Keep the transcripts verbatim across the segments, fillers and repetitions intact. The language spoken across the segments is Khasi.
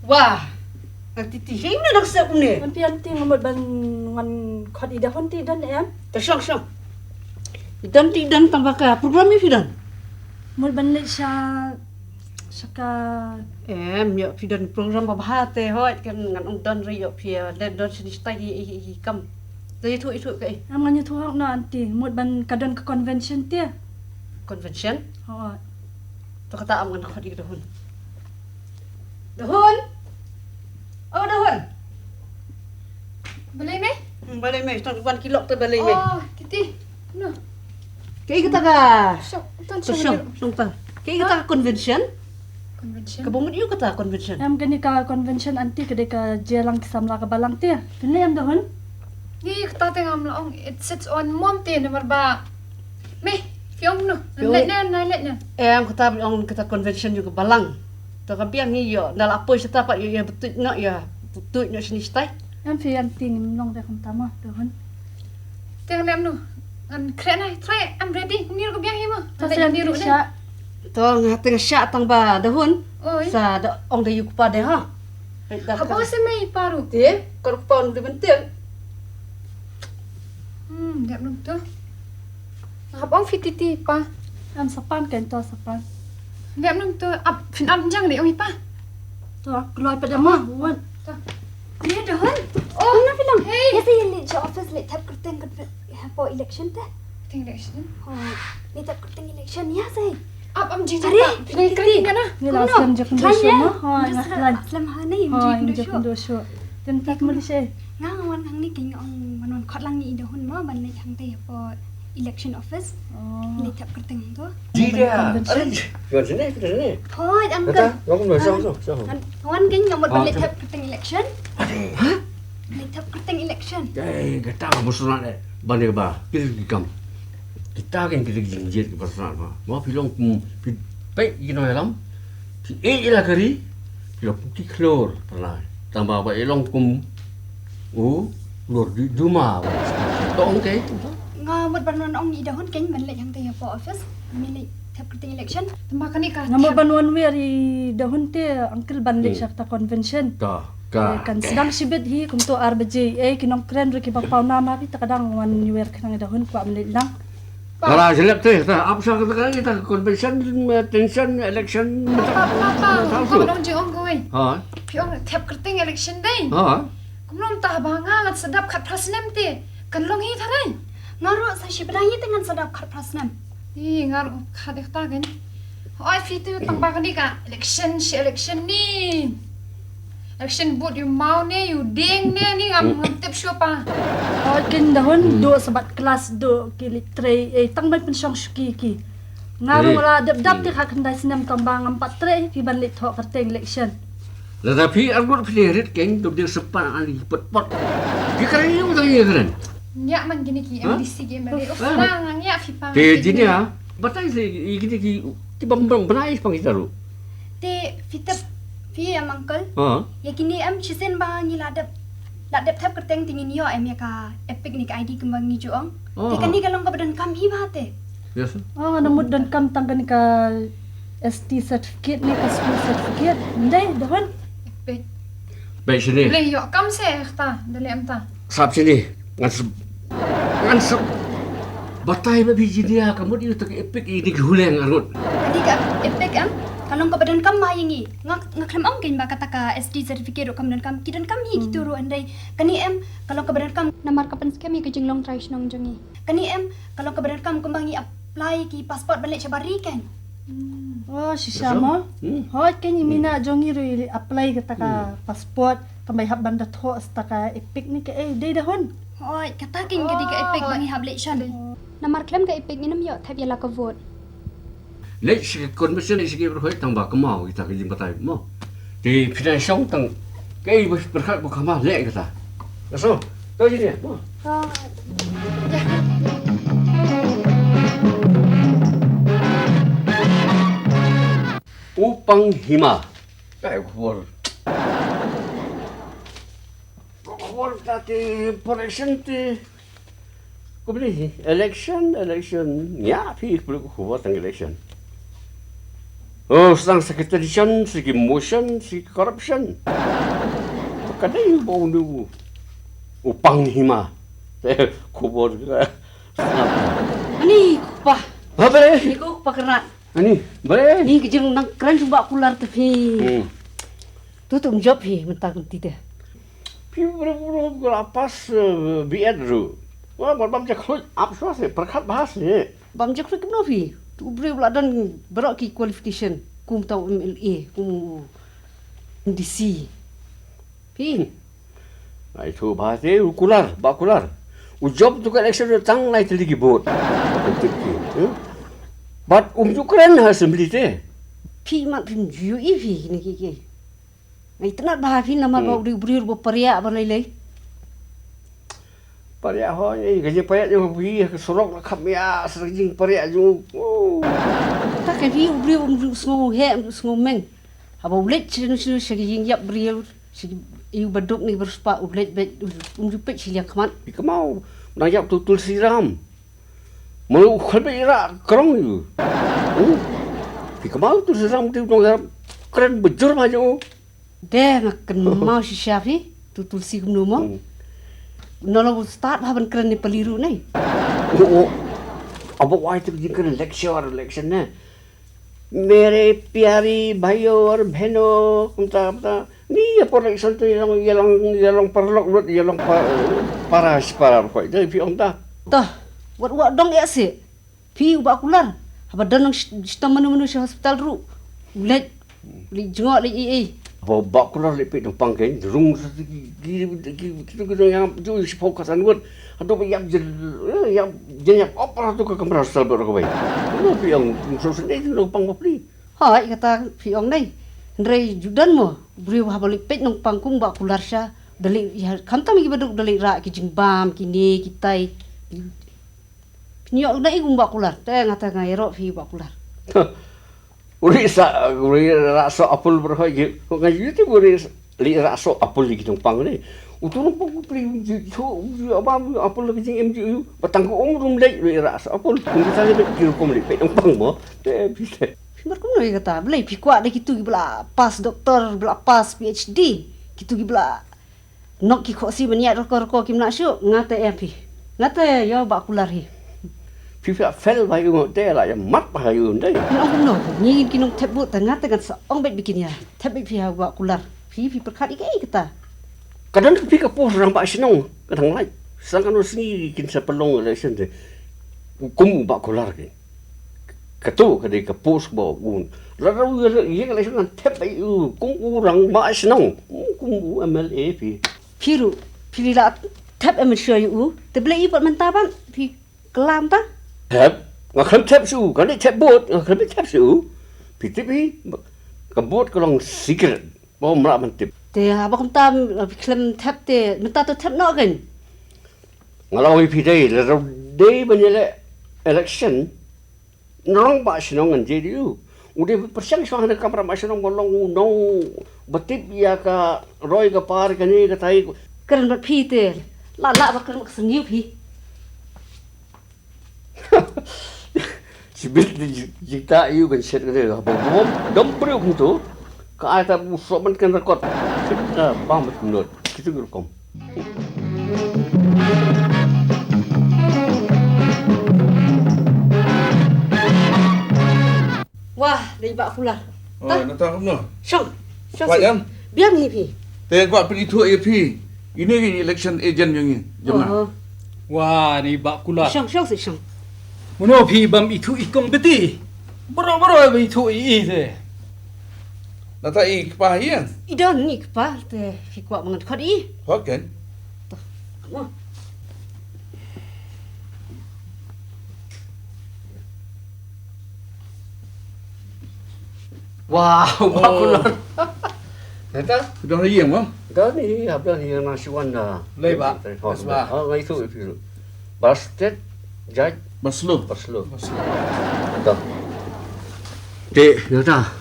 Wah, Aunty Ti, hi ne nang sep ne. Aunty, Aunty, nga mut ban wan khot i Dahun ti don em? Ta shong shong. I don ti don tang ba ka program i phi don. Mut ban leit sha sha ka. Em, ïoh phi don program ba bha te hoi kan ngan ong don ri ïoh phi don sini stai hi hi kam. Te itu itu kai. Em ngan itu hok na Aunty, mut ban ka don ka convention te. Convention? Hoi. To kata am ngan khot i Dahun. Dahun. Oh Dahun. Balei me? Hmm, balei me? Tang wan ki lok te balei me? Oh, kiti. No. Kei kata ka. Shok, tang shok. Shok, shok ta. Kei kata ka convention? Convention. Ka bumut yu kata convention. Em kani ka convention Aunty ka dei ka jelang ki samla ka balang te. Kini em Dahun. Ni kata te ngam la ong it sits on mom te namar ba. Me, phi ong no. Phi ong. Let ne, na let ne. Em kata phi ong kata convention yu ka balang. To ka biang hi ïoh, da la poi sha ta pat ïoh, ïoh betuit noh ïoh, betuit noh sini stai. Em phi Aunty ngim long da kumta mo, Dahun. Te ngan em no. Ngan khreh na, khreh, I'm ready. Ni ruh ka biang hi mo. Ta ngan em ni ruh sha. To nga te nga sha tang ba Dahun. Oi. Sa da ong da yu kpa de ha. Haba se mei paru. Te, kor kpa ong de bentel. Hmm, dep nung tu. Haba ong fititi pa. Am sapan kan to sapan. Dep nung tu ap fin am jang de ong i pa. To kloi pa dama wan. To. Ni Dahun. Oh, na filang. Hey. Ya sa yin ni cha office le tap kerteng kat hapo election te. Kerteng election. Oh, le tap kerteng election ya sa. Ap am jing jing. Are, pa. Pini kri kana. Ni la slem je kundu shu ma. Ha, nga slem. Slem ha ni, ha, jing kundu shu. Ten tak mali she. Nga nga wan hang ni king ong wan wan khot lang ni i Dahun ma ban leit hang te hapo election office. Oh. Leit tap kerteng tu. Ji dia. Are, wan sini, wan sini. Hoi, uncle. Kata, wan sini, sini, sini. Wan king ong ban leit tap kerteng election. Are. Ha? Leit tap kerteng election. Eh, kata ka personal eh. Ban ni ba, kiri ki kam. Kita kan kiri ki jingjit ki personal ma. Ma phi long kum phi pek ki no yalam. Phi eh ila kari. Phi long kum ki klor pernah. Tang ba ba eh long kum u lor di duma. To ong ke. Nga mut ban wan ong i Dahun keng ban leit hang te hapo office. Mi leit tap kerteng election. Tang ba kani ka. Nga mut ban wan wer i Dahun te uncle ban leit sha kata convention. Ka. Ka. Eh, kan sdang shibit hi kumto ar baje. Eh, ki nongkren ruh kiba paw nam ha phi ta ka dang wan wer khnang i Dahun kwah ban leit lang. Kala jelep te ta ap sa kata kata convention, eh, tension election. Pa pa pa. Ka dong jing ong kawei. Ha. Phi ong tap kerteng election dei. Ha. Kumno ta ba nga ngan sdap khatphra snem te. Kan long hi tharai. Nga ruh sa shi bnai te ngan sdap khatphra snem. Hi nga ruh khat ek ta kan. Oi phi tu tang ba kani ka election shi election ni. Election booth yu mau ne yu ding ne ni ngam ngam tip shu pa. Oi kin Dahun do sabat kelas do ki leit trei eh tang ban pynshong shuki ki. Nga ruh la dep dap te kha khyndai snem tang ba ngam pat trei phi ban leit thoh kerteng election. Lada phi arngut phi rit keng tu dia sepan ani pet pot. Ki kren yu tang yu kren. Nya man kini ki M D C ki M L A. Uf na nga nya phi pa. Te jinia batai se kini ki ti bang bang bnai pang kita ru. Te phi tep phi am uncle. Ha? Ya kini em chisen ba ngi la dep la dep thep kerteng ti ngin ïoh em ya ka EPIC ni ka I D kumba ngi ju ong. Te kani ka long kaba donkam hi ba te. Yes. Oh, na mut donkam tang kani ka S T certificate ne ka school certificate. Ndai Dahun. Pek. Pek sini. Le ïoh kam se ta, da le am ta. Sap sini. Ngan sep. Ngan sep. Batai ba biji dia ka mut yu tak EPIC ini ki huleng arut. Tadi ka EPIC am. Ka long kaba donkam ma ïa ngi. Nga nga khlem ong kein ba kata ka S T certificate ruh kam donkam. Ki donkam hi kitu ruh ndai. Kani em ka long kaba donkam namar ka pynskhem ïa ka jinglong trai shnong jong ngi. Kani em ka long kaba donkam kumba ngi apply ki passport ban leit shabar ri kan. Oh shisha mo. Hoi kein i mina jong ngi ruh i apply kata ka passport. Tang ba i hap ban da thoh sa ka EPIC ni ka ei dei Dahun. Hoi kata kein ka dei ka EPIC ba ngi hap leit shan. Namar khlem ka EPIC ngin ym ïoh thep ïa la ka vote. Leit sha ka convention leit sha ki briew hoi tang ba kynmaw kita ki jingbatai mo. Te phi dang shong tang kaei ba pyrkhat ba khama leh kata. Ka song. To jin ïa mo. U pang hima. Kaei khubor. Khubor ta te election te. Kumne hi, election, election. Ïa phi puluk khubor tang election. Oh, sdang sa ki tradition, sa ki motion, sa ki corruption. Ka dei ba u nu u pang hima. Te khubor ka. Ani ku pa. Ba bre. Ni ku pa kena. Ani bre. Ni ka jing nang kren jumba kular te phi. Hmm. Tu tu um jop phi mynta kumti te. Phi bre bre bre pas eh, B Ed ru. Wa ba bam jak khluit ap swa se perkhat bahas ne. Bam jak khluit kumno phi. Tu bre la don berok ki qualification kum tau M L A kum D C. Phi. Ai tu bahas ne u kular ba kular. U jop tu ka election tang lai teli ki vote. Hmm? Bat um ju kren ha assembly te. Phi mat phi ju i phi ni ki ki. Ngai tnat ba phi namar ba u ri u briew ba pariah ba lei lei. Pariah ho ei ka jing pariah jong phi ka surok la kham ya sa ka jing pariah jong. Oh. Ta ka phi u briew um ju sngew he um ju sngew meng. Haba u leit sha sha sha ka jing yap briew sha ka iu ba duk ni ba ruspa u leit bet um ju peit shi liang khmat. Phi kmau nang yap tu Tulsiram. Mano u khlem ira krong yu. Hmm. Phi kmau tu sesam ti u nong kren bejur ma jong u. Deh nga kynmaw shisha phi tu Tulsi kumno mo. Hmm. Nolo bu start ha ban kren ni paliru nei. Oh, oh. Aba wai tu jingkren lecture election ne. Mere pyari bhaiyo aur bheno, kumta kumta. Ni ya por election tu ya long ya long ya long paralok lut ya long pa para para ko. Dei phi ong ta. Toh, wat wat dong ya si. Phi u ba kular. Haba don nang shitom manu manu shi hospital ru. Lej lej jngo lej ei ei. Ba ba kular lej peit nang pang ken rung sa ki ki ki ki tu ki dong yang ju shi pok ka san wut. Ado ba yap jin yap jin yap opera tu ka kamra hospital ba ro ka bai. Lo phi ong so sen ei nang pang ba pli. Hoi kata phi ong nei. Hynrei ju don mo briew haba lej peit nang pang kum ba kular sha. Dalik ya khamtam ki baduk dalik ra ki jingbam ki ne ki tai. Pynïoh na i kum ba kular te nga te nga ïaroh phi ba kular. Uri sa uri ra so apul berhoi gi ko nga yu ti uri li ra so apul gi tong pang ni. U tu nong pang pri ju ju abam apul lagi jing em ju ba tang ko um rum lei uri ra so apul kum sa ni ki kum li pe tong pang mo te bi te. Phi mar kum noi kata blei phi kwah da kitu gi bla pass doktor bla pass P H D kitu gi bla Nok ki khohsih ban ïaid roko roko kim lah shuh, nga te em phi. Nga te ïa ba kular hi. Phi phi fel ba ïa u te la ïa mat ba ïa u ndai. Nong kumno, ngi ki nong thep but te nga te ngan sa ong beit ba kin ïa thep beit phi ha ba kular. Phi phi pyrkhat ïa kaei kata. Ka don phi ka post rang ba shnong ka dang lai. Sang ka no sngi kin sa pynlong election te. Kum ba kular ki. Katu ka dei ka post ba un. La rau ye ye ka lai shnong thep ai u kum u rang ma shnong. Kum u M L A phi. Phi ruh phi la thep em shu yu u. Te ble i pat mynta ban phi klam ta. Thep nga khlem thep shu ka dei thep bot nga khlem thep shu. Phi tip hi ka bot ka long secret. Ba mra ban tip. Te haba kumta phi khlem thep te mynta to thep noh kan. Nga la ong ïa phi dei la rau dei ban ïaleh election. Nrong ba shnong ngan je diu. U dei pyrshang shuwa hana kamra ba shnong ba long u nong ba tip ïa ka roi ka par ka ni ka tai. Kren bad phi te la la ba kren ka sngiu phi. Sibit ni jita iu kan shet kane ha bom bom dom breu kum tu. Ka ai ta bu so ban kan rekod. Kita bang ba kumnot. Kita ngerukom. Wah, dei ba kular. Oh, nata kumno? Shong. Shong. Biang hi phi. Te kwah pynithuh ïa phi. Ini ki election agent jong ngi. Jong nga. Wah, ni ba kular. Shong shong si shong. Mano phi bam ithuh i kong beti. Bro bro bam ithuh i i te. Nata i kpa hi ya. I don ni kpa te phi kwah mangat khot i. Khot kan. Wow, ba kular. Nata? Dong ri yang mo? Dong ni, hap dong ni nang siwan da. Lei ba. Bas ba. Oh, ngai tu ipi lu. Basket, jaj. Baslo. Baslo. Baslo. Dah. Te, nata.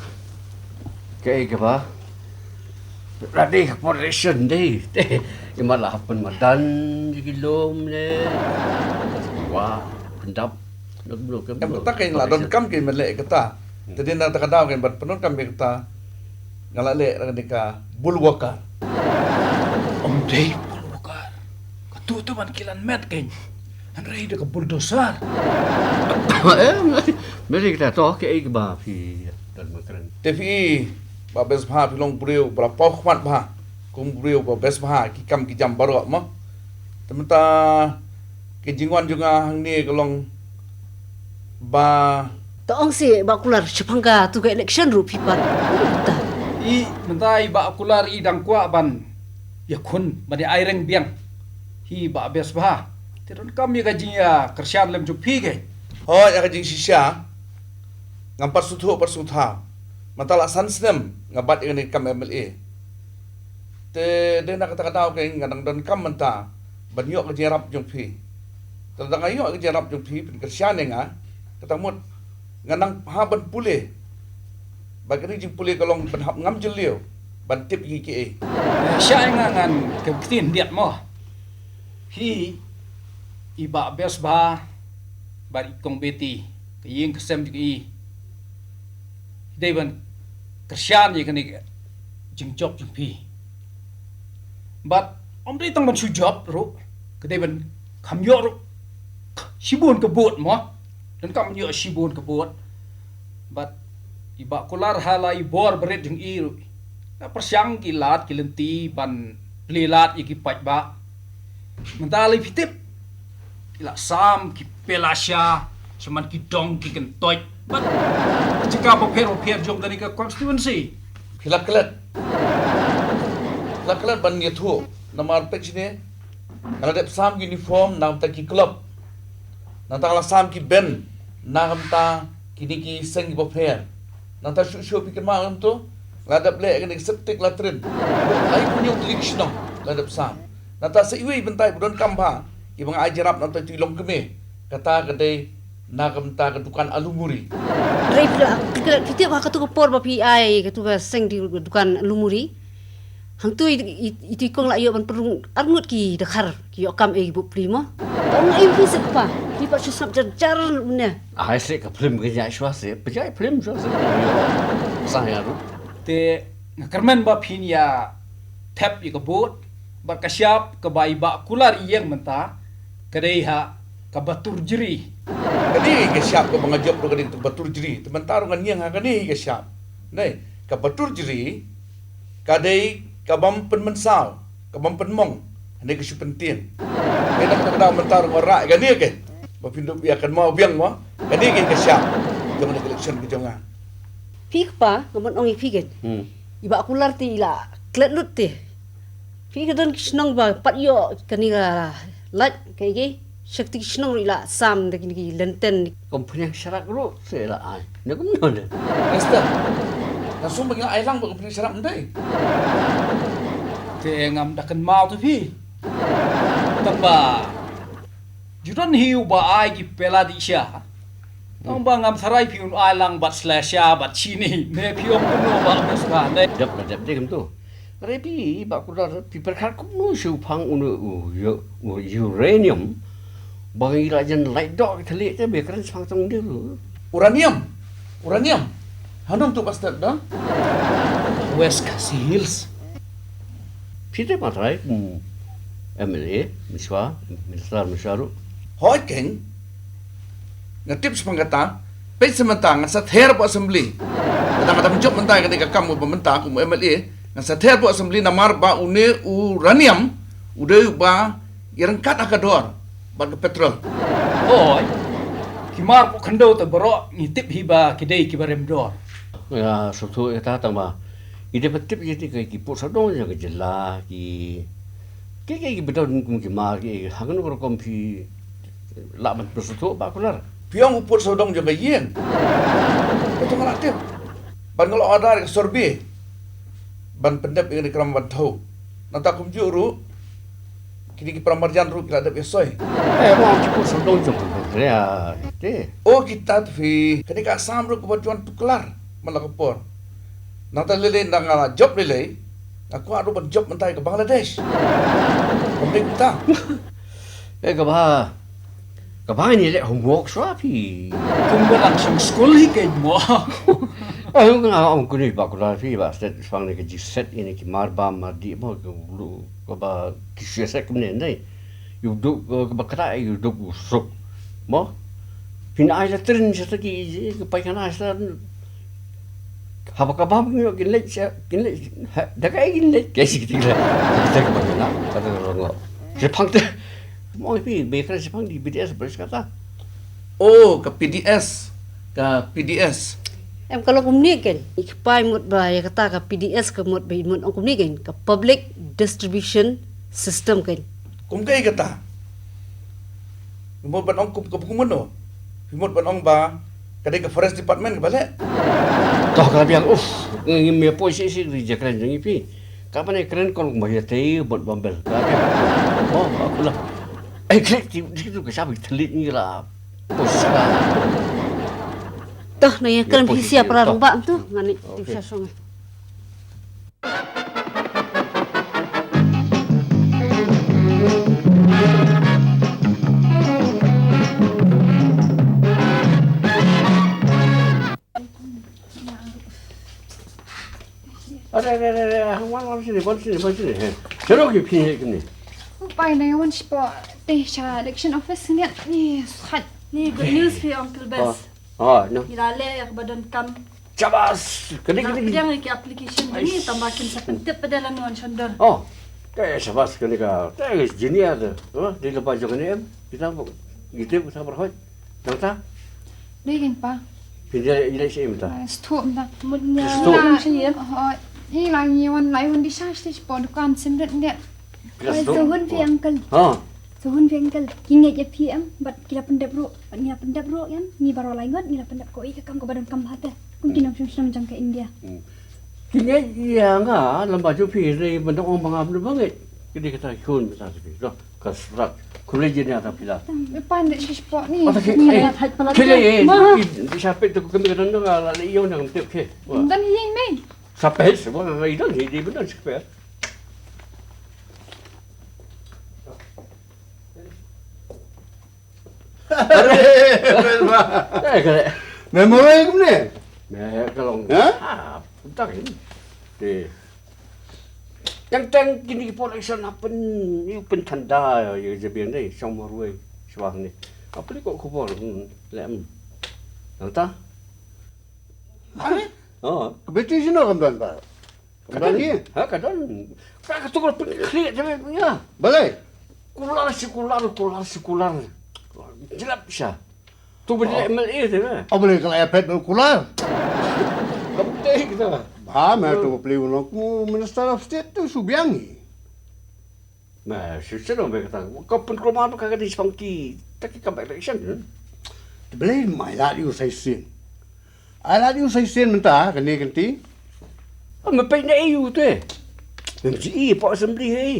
Ke ke ba. Ready for action dei. Te, imat lah happen madan di gilom le. Wah, pendap. Em ta kein la don kam kein mele kata. Te dei na kata ka daw kein ban pyndonkam ïa kata, nga la leh da kane ka bulldozer. Ym dei bulldozer. Katu tu ban kilan met kein. Hynrei da ka bulldozer. Em, me ri kata to, kaei kaba phi don ban kren? Te phi, Bah Besbha, phi long briew ba la paw khmat bha, kum briew Bah Besbha, ki kam ki jam baroh mo. Te mynta ka jingwan jong nga hangne ka long ba... To ong seh Bah Kular, shaphang katu ka election ruh phi pat. Mynta. I, mynta i Bah Kular i dang kwah ban ïakhun, ban ïa aireng biang. Hi Bah Besbha. Te donkam ïa ka jingïakyrshan lem jong phi kein. Hooid, ïa ka jingshisha. Ngam pat sngewthuh, pat sngewthaw. Mynta la san snem nga bat ïa kane ka kam M L A. Te dei na kata ka daw kein nga dang donkam mynta ban ïoh ka jingïarap jong phi. Te lada nga ïoh ka jingïarap jong phi, phin kyrshan ïa nga, kata mut nga nang ha ban pule. Bad kane ka jingpule ka long ban hap ngam jylliew ban tip ïa kiei. Eh, shah ïa nga ngan kren ktien khyndiat mo. Hi, i Bah Besbha bad i Kong Beti, ka ïing ka sem jong i, dei ban kyrshan ïa kane ka jingjop jong phi. Bad ym dei tang ban shu jop ruh, ka dei ban kham ïoh ruh shibun ka vote mo. Donkam ïoh shibun ka vote. Bad i Bah Kular ha la i bor barit jong i ruh, la pyrshang ki lad ki lynti ban plie lad ïa ki paidbah. Mynta lei phi tip, ki la sam ki pela sha, sha man ki dong ki kyntoit. Bad ki jaka bapher bapher jong kane ka constituency. Phi la klet. Phi la klet ban ïathuh. Namar peit shane, nga la dep sam ki uniform na ka bynta ki club. Nangta la sam ki band na ka bynta kine ki seng kiba pher. Nangta shuh shuh phi kynmaw em to, la dep leh kane ka septic latrine. Haduh lai phew tylli ki shnong la dep sam. Nangta sa iwei bynta ba donkam bha, kiba nga ai jingïarap nangta ito i longkmie. Kata ka dei na ka bynta ka dukan alu muri. Hynrei phi la, phi tip ha katu ka por ba phi ai katu ka seng di dukan alu muri, hangtu i, i, ito i kong la ïoh ban pynrung arngut ki dkhar, ki ïoh kam ei ki bapli mo. To ong ei phi seh kpa, phi pat shu sngap jar jar ne. Ai seh ka film ka ïa shuwa seh, pynjah film shuwa seh. Ïoh. Sa ïa ruh. Te nga kyrmen ba phin ïa thep ïa ka vote, bad ka shap kaba i Bah Kular i ïeng mynta, ka dei ha ka Batur Jri. Ka dei ka shap kaba nga jop ruh ka dei ka Batur Jri. Te mynta ruh ngan ïeng ha kane ka shap. Dei ka Batur Jri, ka dei kabym pynmynsaw, kabym pynmong. Hynrei ka shu pyntieng. Dei na kata ka daw mynta ruh nga rah ïa kane ke. Ba phin dup ïa kynmaw biang mo. Kane ke ka shap jong kane ka election ka jong nga. Phi kpa, nga ban ong ïa phi kein. Hmm. I Bah Kular te i la klet lut te. Phi ka don ki shnong ba pat ïoh kane ka light, kaei kaei, sha kti ki shnong ruh i la sam da kine ki lantern. Company sharak ruh te la ai. Ne kumno ne? Esther, nga sngewbha ba ngi la ai lang bad company sharak ym dei? Te ngam da kynmaw te phi. Tang ba ju don hi uba ai ki pela dih sha. Tang ba ngam tharai phi un ai lang bad sla sha bad shini. Ne phi ong kumno Bah Besbha ne? Dep la dep dei kumto. Re phi Bah Kular, phi pyrkhat kumno shu phang unu u, u, u uranium ba ngi la jan lait doh ki thylliej te, me kren shaphang tang dei ruh. Uranium. Uranium. Hanum tu ba step da? West Khasi Hills. Phi te ma trai, hmm, M L A, Mishwa, Minister Mishwa ruh. Hooid kein. Nga tip shaphang kata, peit sa mynta ngan sa ther hapoh assembly. Kata nga dang jop mynta kane ka kam uba mynta kum u M L A, ngan sa ther hapoh assembly namar ba une u uranium u dei uba ïaryngkat ha ka dor bad ka petrol. Hooid. Ki mar hapoh khyndew te baroh ngi tip hi ba ki dei kiba rem dor. Nga sngewthuh ïa kata tang ba ngi dei ban tip ïa kine ki pud sawdong jong ka jylla, ki, ki, ki, ki ba don kum ki mar, ki, ha kano ka rukom phi lah ban pynsngewthuh Bah Kular? Phi ong u pud sawdong jong ka ïing. Kato nga la tip. Bad nga la order ïa ka survey ban pyndep ïa kane ka ram ban thew. Nangta kumjuh ruh kine ki para marjan ruh ki la dep ïa soi. Eh, mo ki pud sawdong jong ka ïing te. O kita te phi, kane ka Assam ruh kaba John Tuklar man la ka por. Nangta lei lei nda nga la jop lei lei, nga kwah ruh ban jop mynta ïa ka Bangladesh. Kam dei kumta. Eh, kaba Ka ba ngi leh homework shuwa phi. Kumba dang shong skul hi ka mo. Ai, nga ong kuni ba kula phi ba stet shwang ne ka ji set ini ki mar ba mar di mo ka lu ka ba ki shwe set kumne ndai. Yu du ka ba kra yu du u suk. Mo. Phi na ai la trin sa ki ka pai kana sa. Haba ka bam ngi kin leit sha, kin leit, ha, da ka ai kin leit, ka ai shi kiti la. Ka ta ka bam na, ka ta ka rong. Shi pang te. Mo phi, be kra shi pang di B D S bres kata. Oh, ka P D S, ka P D S. Em ka long kumne ken. I kpa i mut ba ïa kata ka P D S ka mut ba i mut ong kumne ken. Ka public distribution system ken. Kum ka i kata. Mut ban ong kum ka buku mano. Mut ban ong ba ka dei ka forest department ka bale. Toh ka biang uf. Ngi me poi si si ri jakren jong i pi. Ka bane kren kol ma ya te bot bambel. Ka biang. Mo ba kula. Ai klik ti ti tu ka sabi telit ngi la. Pos ka. Toh na ya kren hi sia para rong ba tu ngani ti sa song. Are, are, are, are, hang on, wan sini, wan sini, wan sini. He. Chalo ki phi he kini. Pai na wan spo te sha election office ni ni sat. Ni good news phi Uncle Bes. Ah, no. Ni la le ya ba don kam. Chabas. Kini kini. Yang ki application ni tamba kin sa pyntip pada lan wan shandor. Oh. Te chabas kini ka. Te junior tu. Oh, di lepas jong ni em. Kita gitu kita berhoi. Nang ta. Dei kin pa. Phi ïa ïa shi mynta. Stu mynta. Mut nya. Stu. Ïa la ngi wan lai wan di sha shi po dukan sim det det. Oi, suhun phi uncle. Ha. Suhun phi uncle. Ki ngeit ïa phi em bad ki la pyndep ruh. Bad ngi la pyndep ruh em. Ngi baroh lai ngut ngi la pyndep ko i ka kam ko ba don kam bha te. Kum ki nongshong shnong jong ka India. Ki ngeit ïa nga lem bad jong phi re ban dang ong ba nga ba ngeit. Ki dei kata khun mynta phi. Ka srat. Kule jin ya ta pila. Pan de shi spot ni. Ata ke. Ni eh, la thaj pala. Kile eh. Di sha pet tu kami kadang dong la le yong dang tip ke. Dan hi mei. Sa pet se ba ngai dang hi di benar shi pet. Are, ba. Eh, kale. Memory kumne. Me kalong. Ha? Ah, tak ini. Te. Teng teng kini ki por election ha pyn, ïa pynthanda ïa ka jabieng dei, shong marwei, shwa hangne. Ha pyn ko khubor, hmm, lem. Nang ta? Are? Oh. Ka beti sino kam don ba? Kam don hi? Ha, ka don. Ka, ka tukar pynkhlieh jabieng ïa. Balei? Kular sekular, kular sekular. Jilap sha. Tu ba jilap M L A te na. Oh, boleh kalau ipad ba kular. Kam te kita. Ba, me tu beli uno ku Minister of State tu subiang ni. Na, shisha dong ba kata. Ka pynkulmar ba ka di spangki. Ta ki kam election. Boleh mai la yu sai sin. Ai la yu sai sin mynta kane kynti. Me pei na yu te. Me ji i po assembly hei.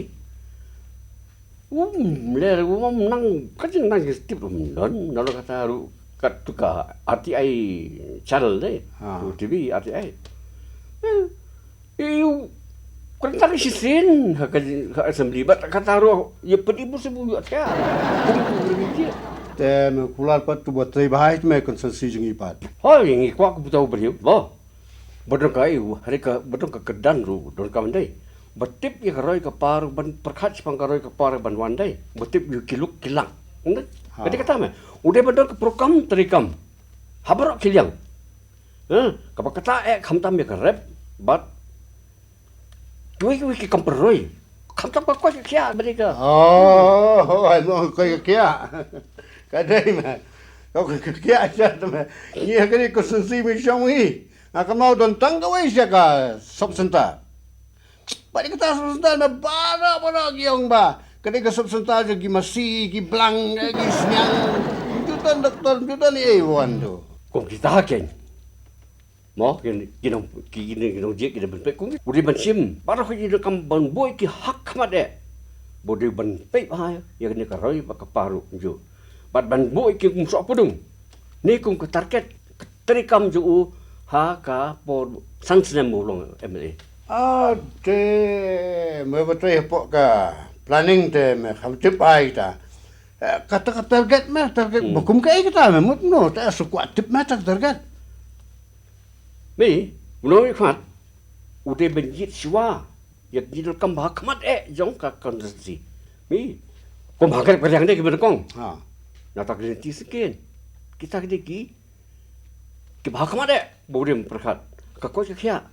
Um, le um nang ka jing nang stip um non, nalo kata ru kat tu ka R T I channel de. Ha. Tu T V R T I. Eh, yu kan tak shisien ha ka, ka assembly bat kata ru ya pedi bu sebu ya tia. Kum tu berbicara. Te me kular pat tu buat tei bahai me konsensi jing ipat. Hoi ngi kwak bu tau berhiu. Bo. Ba don ka, eh, hare ka, ba don ka kyrdan ruh, don ka mandai. Ba tip ïa ka roi ka par, ban pyrkhat shaphang ka roi ka par ban wan dei. Ba tip ïa ki luk ki lang. Nda? Ha. Ka dei kata me. U dei ba don ka program treikam. Ha baroh ki liang. Eh, kaba kata eh khamtam ïa ka rep, bad kiwei kiwei ki kam pynroi. Khamtam ka koi ka khiah ba dei ka. Oh, oh, ai mo koi ka khiah. Ka dei me. Ka koi ka khiah sha te me. Ngi ha ka dei konsensi me shong hi. Nga kynmaw don tang kawei sha ka sub center. Ba dei kata sub center na baroh baroh ki ong ba ka dei ka sub center jong ki masi, ki blang, ki sniang. Ju don doktor, ju don ei wan tu. Kum kita ken. Mo kin kin ong ki kin kin ong je kin ban pek kum. U dei ban shim baroh ki dei kam ban boi ki hak khmat eh. Ba u dei ban pek ba ïa kane ka roi ba ka paru ju. Bad ban boi ki kum sok pudung. Ni kum ka target. Treikam jong u ha ka por san snem u long M L A. Ah, te me ba trei hapoh ka planning te me kham tip ai ta. Eh, kata ka target me, target ba kum kaei kata me, mut no, ta su kwah tip me ta ka target. Me, u nongmihkhmat u dei ban jied shuwa ïa ka jingdonkam ba ha khmat eh jong ka constituency. Me, kum ha ka rep ka riang de ki ba nyngkong. Ha. Na ta ka lynti syngkien, kita ki dei ki ki ba ha khmat eh ba u dei ban pyrkhat. Ka koit ka khiah.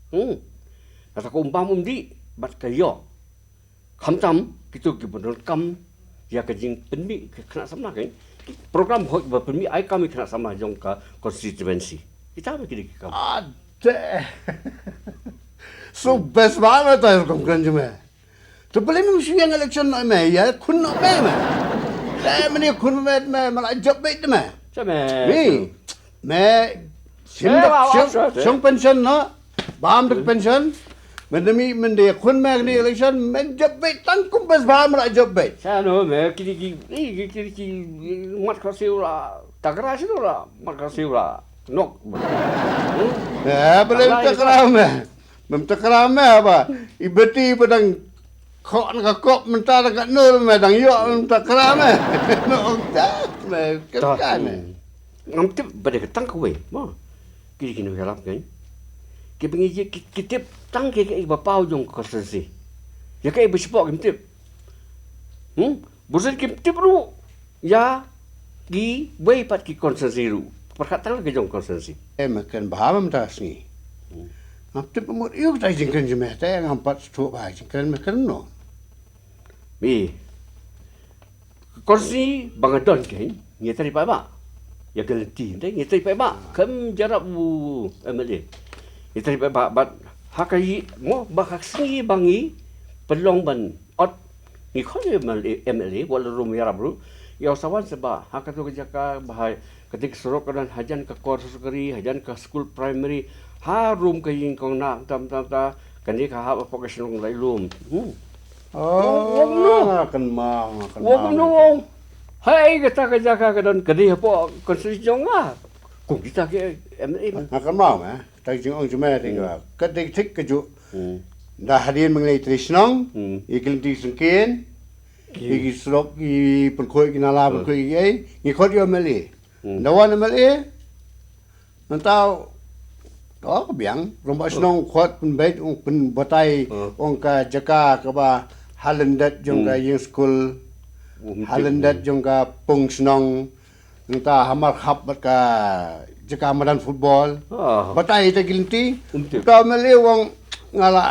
Hmm. Kata ka um bam um dih bad ka ïoh. Khamtam kito ki ba donkam ïa ka jingpynmih ka khynnah samla, ka program hoi ba pynmih ai kam ïa khynnah samla jong ka constituency. Kita ba ki dei ki kam. Ade. So best ba me ta kum kren jong me. To beli me shu ïa election no me, ïa khun no me me. Te mene khun me me, me la jop beit me. Sa me. Me. Me. Sim Eh, dak wa, wa, sim, sa, sa. Sim pension no. Bam dak pension. Men demi men de khun me ni election, men jop beit tang kum best ba me la jop beit. Sa no me, kini ki, ki, ki, ki, ki, mat ka siu la. Takra siu la, mat ka siu la. Nok. Eh, beli takra me. Mem takra me ba i beti ba dang khok na ka kop mynta da ka nur me dang ïoh mem takra me. No ong ta me kan kan me. Ngam tip ba dei ka tang kawei mo. Ki ki nong ïarap kan. Ki ba ngi ki, ki tip tang ki, ki ba paw jong ka constituency. Ïa ka ba spok kim tip. Hmm? Buset kim tip ruh ïa kiwei pat ki constituency ruh. Pyrkhat tang la ki jong constituency. Em kan bha mynta sngi. Ngam tip mut ïa ka jingkren jong me te ngam pat sngewthuh ba jingkren me kren no. Mi constituency ba nga don kein ngi trei paidbah. Ïa ka lynti te ngi trei paidbah. Kam jyrap u M L A. Ngi trei paidbah bad ha ka ïing mo ba ka sngi ba ngi pynlong ban ot. Ngi khot ïa u M L A, M L A, wat la rum ïarap ruh. Ïa u sa wan seh ba ha kato ka jaka ba ha kata ka surok ka don hajan ka kor sorkari, hajan ka skul primary, harum ka ïing kong na tam tam ta, kane ka hap hapoh ka shnong Lailum. Hmm. Oh, wong no. Kan ma, kan Wong ma. No. Hai kata ka jaka ka don ka dei hapoh constituency jong nga. Kong kita ki M L A. Nga kan ma, eh. Ta ka jingong jong me te ka. Ka dei thik ka ju. Hmm. Da hadien ba ngi leit trei shnong, Hmm. ïa ki lynti syngkien, Ki. ïa ki surok, ki pynkhuid, ki nala pynkhuid, ki ei, ngi khot ïa u M L A. Hmm. Da wan M L A, nangta, oh, ka biang, rangbah shnong khot pynbeit, pynbatai, Hmm. ong ka jaka kaba ha lyndet jong ka Hmm. ïing skul, Hmm, ha lyndet hmm. jong ka pung shnong, Nangta ha Markhap bad ka jaka madan football. Ah. Batai ïa kita ki lynti. Um tip. Uta u M L A u ong nga la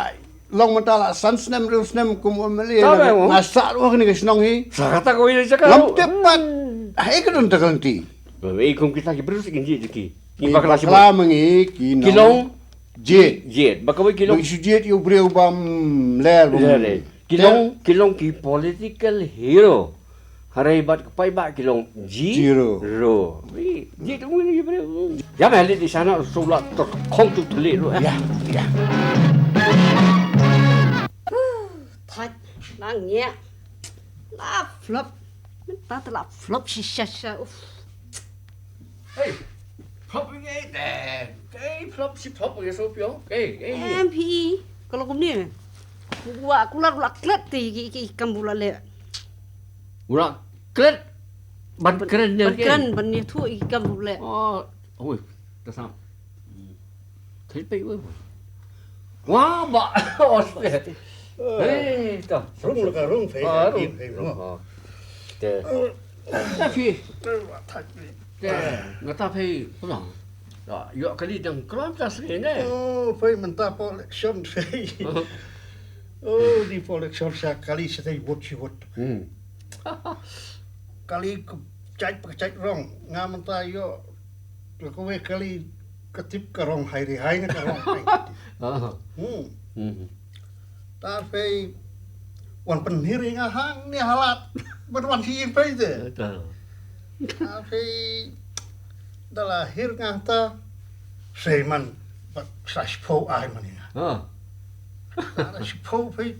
long mynta la san snem hynriew snem kum u M L A. Tang nga, eh, nga sah ruh ha kane ka shnong hi. Sa kata kawei jaka. Ngam tip pat. Hmm. Hai ka don ta ka lynti. Ba ei kum kita ki briew sa kin jied ïa ki. Ki bakla bakla ma ngi ki nong. Ki long jied. Jied. Ba kawei ki long. Ba ki shu jied ïa u briew bym ler bym. Ler, eh. Ki long, ki long ki political hero. Hynrei bad ka paidbah ki long ji-, zero. Zero. Wi, ji tu ngi briew. Ïa me leit di sana shu la tok khong tu thli ruh, eh. Ïa, ïa. Huh, thait, nang ïa. La flop. Mynta te la flop shisha shisha. Uff. Hei, flop ngi te. Hei, flop shi flop ngi so pio. Hei, hei. M P, ka long kumne. Wa kular la klet te ki, ki kam bula le. U la klet ban kren ne. Ban kren, ban ïathuh ïa ki kam ruh leh. Oh, oi, ta sam. Thei pei wei. Wah, ba. Oh, ste. Hei, ta. Rung la ka rung, pei. Ah, rung. Pei, pei, rung. Oh. Te. Ta phi. Te, nga ta pei, pulang. Ya, ïoh kali dang klam ta sini ne. Oh, pei mynta po election pei. Oh, di po election sa kali sa tai vote si vote. Hmm. Kali ka jait pa ka jait rong. Nga mynta ïoh. Ka wei kali ka tip ka rong hai ri hai na ka rong hai. Ah. Hmm. Hmm. Ta pei wan pynhir ïa nga hangne ha lad. Ban wan hi pei te. Ta. Ta pei da la hir nga ta. Sei man. Ba sa shiphew ai man ïa nga. Ah. Sa shiphew pei.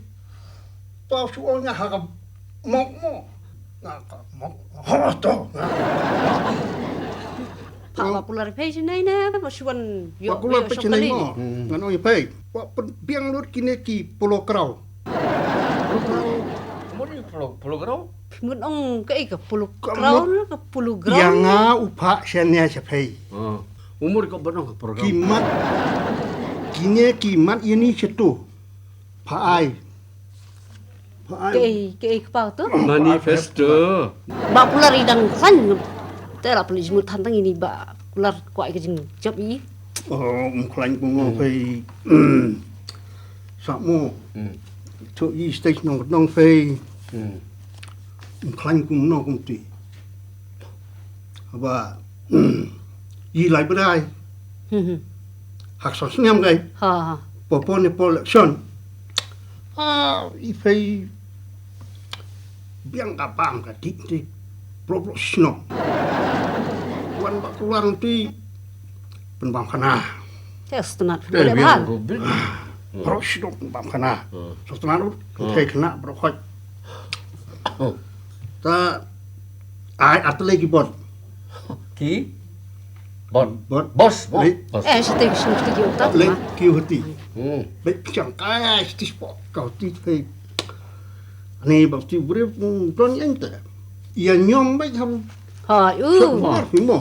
Pau shu ol nga ha ka mok mo. Nga ka mok. Ho to. Pha ba kular pei shnai ne, ba shu wan ïoh. Ba kular pei shnai mo. Hmm. Ngan ong ïa pei. Ba pynbiang lut kine ki polo kraw. Polo kraw. Mo ni polo, polo kraw? Mut ong kaei ka polo ground, ka polo ground. Ïa nga u phah shane sha phei. Oh. Umur ka ban ong ka program. Ki mat. Kine ki mat ïani shatu. Phah ai. Phah ai. Kaei, kaei ka pau tu? Manifesto. Bah Kular i dang khlaiñ. Te la peli jmut than tang ini Bah Kular kwah ka jingjop i. Oh, um khlaiñ kumno phei. Sa mo. Hmm. Chu i stage nong nong phei. Hmm. Um khlaiñ kumno kumti. Ba i lai brai. Hmm. Hak sos niam gai. Ha ha. Popo ne pol election. Ah, i phei biang ka bam ka dik dik. Bro bro shnong. Wan Bah Kular ti pen bam khana. Te stunat. Te biang ko bil. Bro shnong pen bam khana. Hmm. So stunat ut. Hmm. Te khana bro khot. Hmm. Ta ai atle ki bot. Ki? Bot. Bot. Bos. Bos. Eh, site ki shnong site ki utak. Atle ki hoti. Hmm. Bai piang kai site spot. Kau ti phei. Ani bak ti bri don yang te. Ia nyom bai ham. Ha, u. Mar fi mo.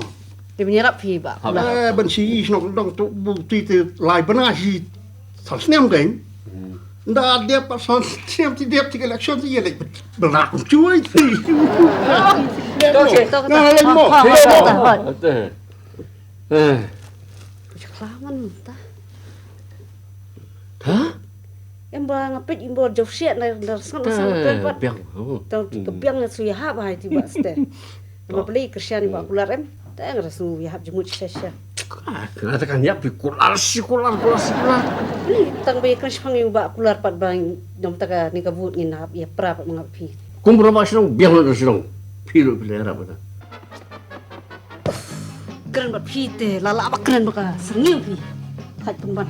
Te menyerap fi ba. Eh, ban si is nok dong tu bu ti te lai bana si. Sal snem deng. Nda dia pa sal snem ti dia ti election ti ia lek. Berak cuy. Okey. Nah, lek mo. Ha, ha, ha, ha. Eh. Kelaman ta. Ha? Em ba nga peit im ba job share na na sang na sang na pat. Biang. Tau ti ka biang na su ya ha ba hai ti ba ste. Em ba peli Christian ba Kular em. Ta nga rasu ya hap jemut sha sha. Kena ta kan ya pi Kular si Kular Kular si Kular. Peli tang ba ya kren shpang yu ba Kular pat ba dom ta ka ni ka vote ngin hap ya pra pat mangap pi. Kum bro ba shnong biang na shnong. Pi ro pi le ra ba ta. Kren ba pi te la la ba kren ba ka serngiu pi. Thaj pun ban.